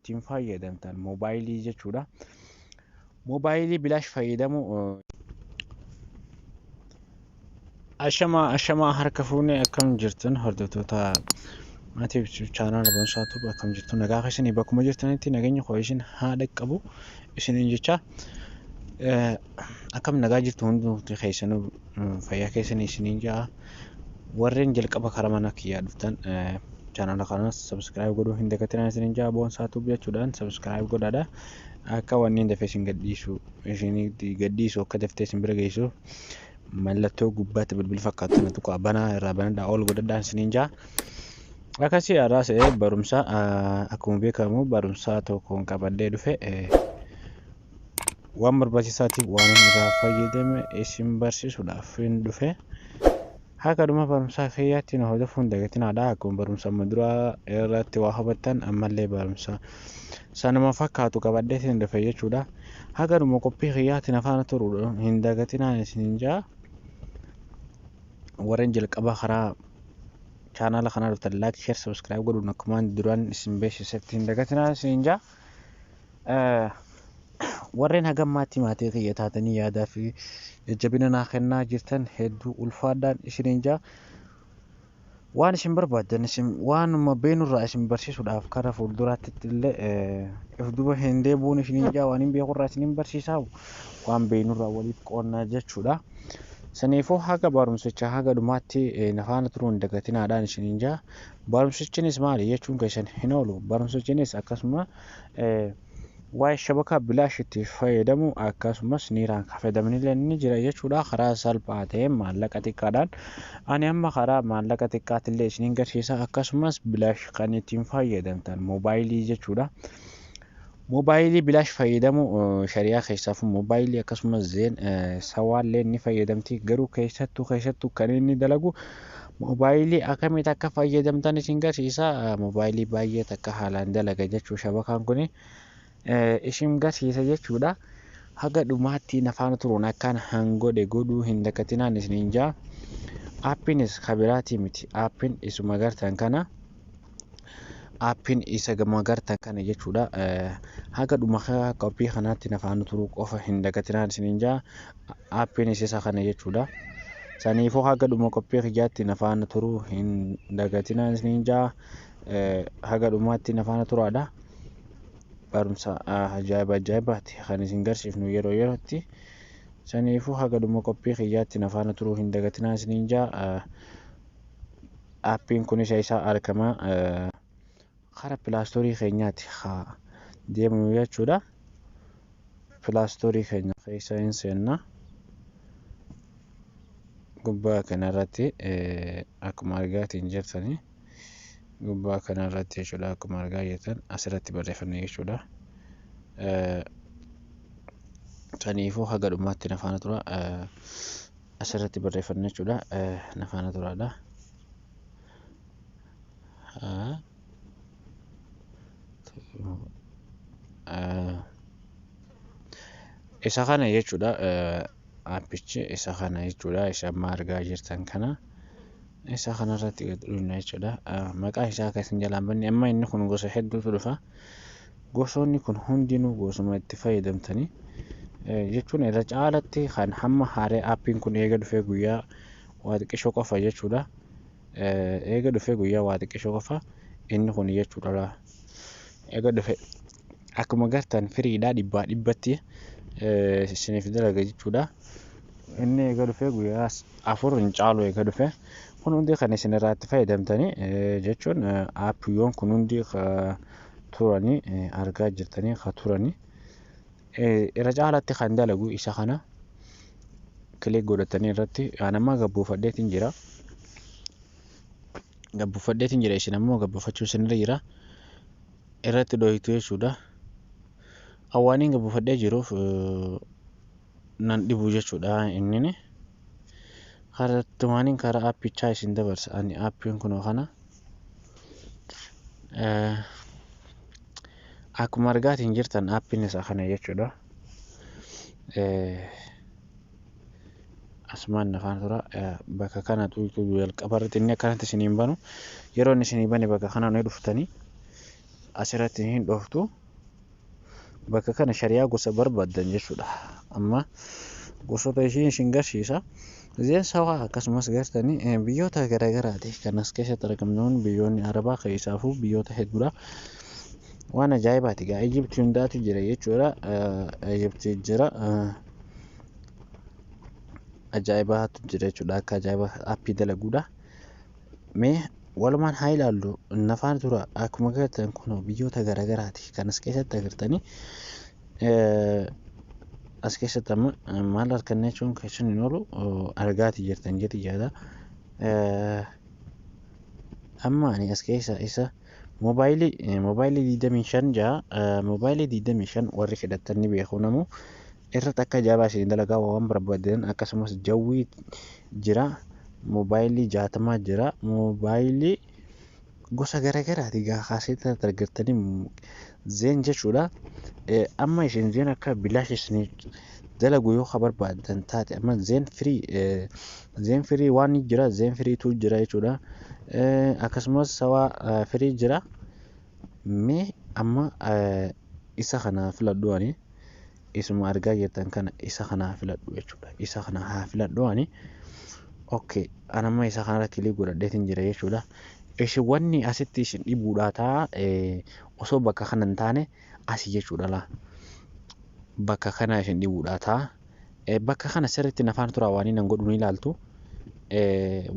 ittiin fayyadamtan moobaayilii jechuudha. Moobaayilii bilaash fayyadamu. Ashamaa ashamaa, harka fuunee, akkam jirtan hordoftoota maatii chaanaala Boonsaa Tube? Akkam jirtu? Nagaa keessanii? Bakkuma jirtanitti nageenya koo isin haa dhaqqabu isiniin jecha. Akkam nagaa jirtu? Hundumti keessanuu fayyaa keessanii isiniin ja'a. Warreen jalqaba karaa mana kiyyaa dhuftan chaanaala kanas subscribe godhuu hin dagatinaa isiniin ja'a. Boonsaa Tube jechuudhaan subscribe godhaadha. Akka wanni dafee isin gadhiisu, isin gadhiisu akka daftee isin bira geessuuf mallattoo gubbaatti bilbila fakkaatu sana tuqaa, banaa irraa banadhaa, ol godhadhaan isiniin ja'a. Akkasii har'aas barumsa akkuma beekamu barumsa tokkoon qabadhee dhufe, waan barbaachisaatiif waan inni irraa fayyadame isin barsiisuudhaaf hin dhufe. Haga dhuma barumsaa kiyyaatti na hordofuu hin dagatinaadha. Akkuma barumsa amma duraa irratti waa hubattan ammallee barumsa sanuma fakkaatu qabadhee isin dhufe jechuudha. Haga dhuma qophii kiyyaatti na faana turuudha hin dagatinaan isin ja'a. Warreen jalqaba karaa chaanaala kanaa dhuftan like, share, subscribe godhuun akkuma duraan isin beeksisetti hin dagatinaa isin ja'a. Warreen hagammaatti maatii kiyya taatanii yaadaa fi jajjabina naa kennaa jirtan hedduu ulfaadhaan isiniin ja'a. Waan isin barbaaddan isin waanuma beenurraa isin barsiisuudhaaf kara fuulduraatti illee if duba hin deebi'uun isiniin ja'a. Waan hin beekurraa isinin barsiisaa, waan beenurraa waliif qoonnaa jechuudha. Saniifuu haga barumsicha haga dhumaatti na faana turuu hin dagatinaadhaan isiniin ja'a. Barumsichinis maali jechuun keessan hin oolu. Barumsichinis akkasuma waa'ee shabakaa bilaash itti fayyadamu, akkasumas niiraan fayyadamanillee ni jira jechuudha. Karaa salphaa ta'een maallaqa xiqqaadhaan ani amma karaa maallaqa xiqqaatillee isiniin garsiisa, akkasumas bilaash kan ittiin fayyadamtan moobaayilii jechuudha. Moobaayilii bilaash fayyadamu shari'aa keessaafuu moobaayilii akkasumas Zain sawaallee ni fayyadamti, garuu keessattuu kan inni dalagu moobaayilii akkamitti akka fayyadamtan isin garsiisa. Moobaayilii baay'ee takka haalaan dalaga jechuu, shabakaan kuni isin garsiisa jechuudha. Haga dhumaatti na faana turuun akkaan hangodhe godhuu hin dagatinaan isiniin jaa. Aappiinis kabiraatii miti. Aappiin isuma gartan kana. Aappiin isa gama gartan kana jechuudha. Haga dhuma qophii kanaatti na faana turuu qofa hin dagatinaan isiniin jaa. Aappiinis isa kana jechuudha. Saniifuu haga dhuma qophii kiyyaatti na faana turuu hin dagatinaan isiniin jaa. Haga dhumaatti na faana turaadha. Barumsa ajaa'iba ajaa'ibaati kan isin garsiifnu yeroo yerootti. Saniifuu haga dhuma qophii kiyyaatti na faana turuu hin dagatinaa isiniin jaa. Aappiin kunis isaa argama karaa Play Store keenyaatti haa deemnu jechuudha. Play Store keenya keessa hin seenna. Gubbaa kanarratti akkuma argaatiin jirtanii, gubbaa kanarratti jechuudha, akkuma argaa jirtan asirratti barreeffamne jechuudha. Saniifuu haga dhumaatti na faana tura. Asirratti barreeffanne jechuudha. Na faana turaadha. Isa kana jechuudha. Aappichi isa kana jechuudha. Isa amma argaa jirtan kana. Isa kanarratti gad dhufna jechuudha. Maqaa isaa akka isin jalaan banne, amma inni kun gosa hedduutu dhufa. Gosoonni kun hundinuu gosuma itti fayyadamtanii jechuun irra caalatti kan hamma haaree aappiin kun eega dhufee guyyaa waa xiqqishoo qofa jechuudha. Eega dhufee guyyaa waa xiqqishoo qofa inni kun jechuudha. Eega dhufe akkuma gartan firiidhaa dhibbaa dhibbatti isiniif dalaga jechuudha. Inni eega dhufee guyyaa 4 hin caalu eega dhufe. Kun hundi kan isin irraa itti fayyadamtanii jechuun aappiiwwan kun hundi turanii argaa jirtanii ka turanii. Irra caalatti kan dalagu isa kana click godhatanii irratti an amma gabbuufadheetiin jira. Gabbuufadheetiin jira, isin ammoo gabbuufachuu isinirra jira. Irratti dhohitu jechuudha. Awwaaniin gabbuufadhee jiruuf nan dhibu jechuudha innini. Karattumaaniin karaa aappichaa isin dabarsa. Ani aappiin kunoo kana. Akkuma argaatiin jirtan aappiin isa kana jechuudha. Asumaan na faana tura. Bakka kana tuutu jalqaba irratti inni akkanatti isiniin banu. Yeroo inni isinii bane bakka kana ni dhuftanii. Asirratti hin dhooftu. Bakka kana shari'aa gosa barbaaddan jechuudha. Amma gosoota ishii isin garsiisa. Zeen sawaa akkasumas gartanii biyyoota garaagaraati kan as keessatti argamnuun biyyoonni Arabaa keessaafuu biyyoota hedduudha. Waan ajaa'ibaati gaa Ijiptii hundaatu jira jechuudha. Ijiptii jira. Ajaa'ibaatu jira jechuudha. Akka ajaa'iba aappii dalaguudha. Mee walumaan haa ilaallu nafaan tura akkuma agartan kun biyyoota garaagaraati kan as keessatti agartanii. As keessatti amma maal arganna jechuun keessan hin oolu argaati jirtan jedhi yaada. Amma ani as keessa isa moobaayilii 25 ja'a moobaayilii 25 warri fedhattan ni beeku namu irratti akka ajaa'ibaa isin dalagaa waan barbaadan akkasumas jawwii jira moobaayilii 60 jira moobaayilii gosa garaagaraati gaa kaasee argattanii zeen jechuudha. Amma isin zeen akka bilaash isin dalagu yoo barbaadan taate amma zeen firii zeen firii waan jira zeen firiitu jira jechuudha. Akkasumas sawaa firii jira. Mee amma isa kana filadhu ani isuma argaa jirtan kana isa kana filadhu jechuudha. Isa kana haa filadhu ani. Okay, an amma isa kanarra kilik godhadheetin jira jechuudha. Isin wanni asitti isin dhibuudhaa ta'a osoo bakka kana hin taane asii jechuudha laa. Bakka kana isin dhibuudhaa ta'a. Bakka kana sirriitti nafaan tura waan inni godhu ni ilaaltu.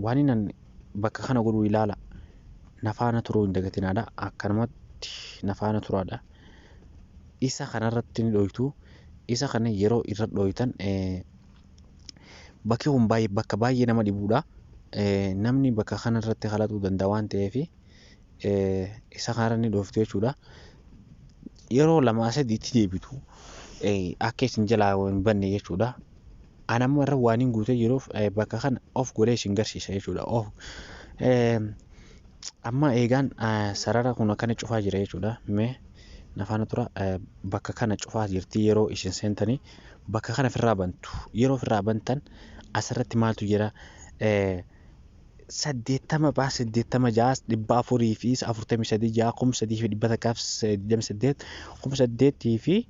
Waan inni bakka kana godhu ilaala. Nafaana turuu hin dagatinaadha. Akkanumatti nafaana turaadha. Isa kanarratti ni dhoytu. Isa kana yeroo irra dhoytan bakki kun baay'ee bakka baay'ee nama dhibuudha. Namni bakka kanarratti kalaxuu danda'a waan ta'eef isa kanarra ni dhooftu jechuudha. Yeroo lama sadiitti deebitu akka isin jalaa hin banne jechuudha. Ani amma irra waan hin guutee jiruuf bakka kana of godhee isin garsiisa jechuudha. Of amma eegaan sarara kun akkana cufaa jira jechuudha. Mee nafaana tura bakka kana cufaa jirti yeroo isin seentanii bakka kana ofirraa bantu. Yeroo ofirraa bantan asirratti maaltu jira? 80 baa 80 ja'a 443 ja'a 3128 8,000 fi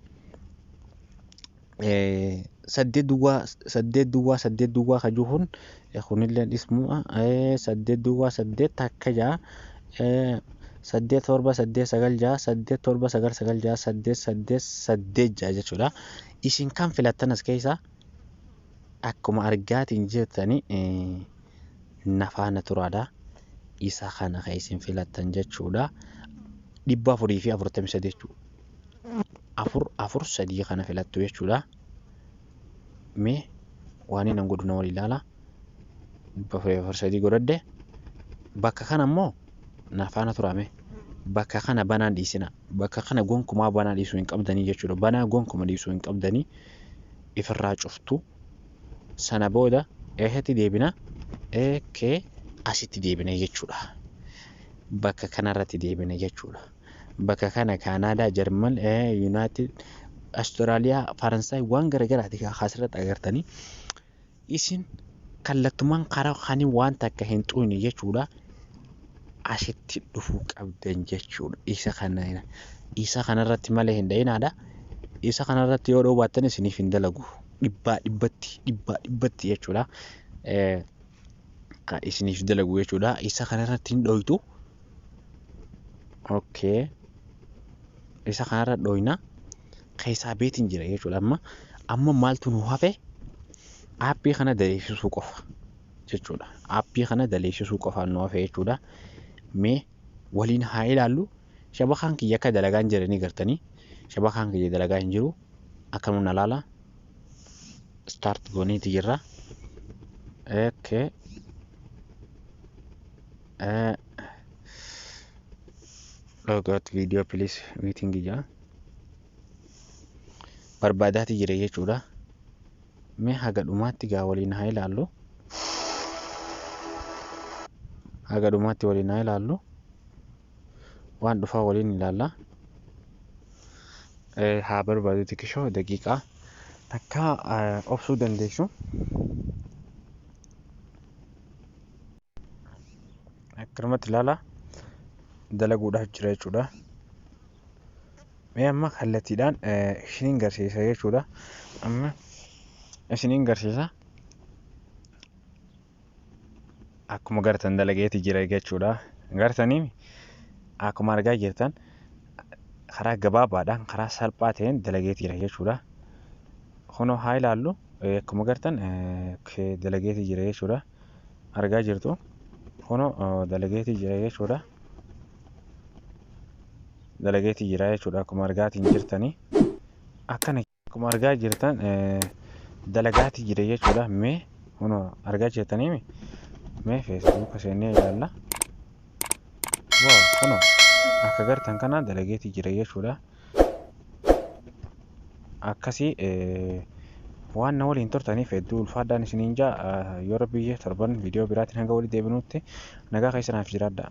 8 duwwaa 8 duwwaa 8 duwwaa ka jiru kunillee ismuma 8 duwwaa 8 takka ja'a 8 7 8 9 ja'a 8 7 9 9 ja'a 8 8 8 ja'a jechuudha. Isin kan filattan as keessa akkuma argaatiin jirtanii nafaana turaadha. Isa kana kan isin filattan jechuudha. 443 jechuudha. 4 4 3 kana filattu jechuudha. Mee waan inni godhu na wal ilaala. 443 godhadhe. Bakka kana immoo nafaana turame. Bakka kana banaan dhiisina. Bakka kana gonkumaa banaa dhiisuu hin qabdanii jechuudha. Banaa gonkuma dhiisuu hin qabdanii ifirraa cuftu. Sana booda eessatti deebina? Eekee asitti deebina jechuudha. Bakka kanarratti deebina jechuudha. Bakka kana Kaanaadaa, Jarman, Yuunaayitid, Awustiraaliyaa, Faransaay waan garaagaraati asirratti agartanii. Isin kallattumaan karaa kanii waan takka hin xuqne jechuudha. Asitti dhufuu qabdan jechuudha. Isa kanarratti malee hin dha'inaadha. Isa kanarratti yoo dha'uu baattan isiniif hin dalagu. Dhibbaa dhibbatti dhibbaa dhibbatti jechuudha. Kan isiniif dalagu jechuudha. Isa kanarratti hin dhoytu. Okay. Isa kanarra dhoyna. Keessaa beetiin jira jechuudha. Amma maaltu nu hafe? Aappii kana daleessisuu qofa jechuudha. Aappii kana daleessisuu qofaan nu hafe jechuudha. Mee waliin haa ilaallu. Shabakaan kiyya akka dalagaa hin jirre ni gartanii. Shabakaan kiyya dalagaa hin jiru. Akkanuma na ilaala. Start gooneeti jirra. Okay. Logout video please waiting jaa. Barbaadaati jira jechuudha. Mee haga dhumaatti gaa waliin haa ilaallu. Haga dhumaatti waliin haa ilaallu. Waan dhufaa waliin ilaalla. Haa barbaadu xiqqishoo daqiiqaa takka obsuu dandeessu. Akkanumatti ilaala. Dalaguudhaaf jira jechuudha. Mee amma kallattiidhaan isiniin garsiisa jechuudha. Amma isiniin garsiisa. Akkuma gartan dalageeti jira jechuudha. Gartanii akkuma argaa jirtan karaa gabaabaadhaan, karaa salphaa ta'een dalageeti jira jechuudha. Kunoo haa ilaallu, akkuma gartan dalageeti jira jechuudha. Argaa jirtu, kunoo dalageeti jira jechuudha. Dalageeti jira jechuudha akkuma argaatiin jirtanii. Akkana akkuma argaa jirtan dalagaati jira jechuudha. Mee kunoo argaa jirtanii, mee Feesbuuka seennee ilaalla. Wow, kunoo akka gartan kana dalageeti jira jechuudha. Akkasii waan na waliin turtaniif hedduu ulfaadhaan isiniin jaa. Yoo Rabbi torban viidiyoo biraatiin hanga walii deebinutti nagaa keessanaaf jiraadha.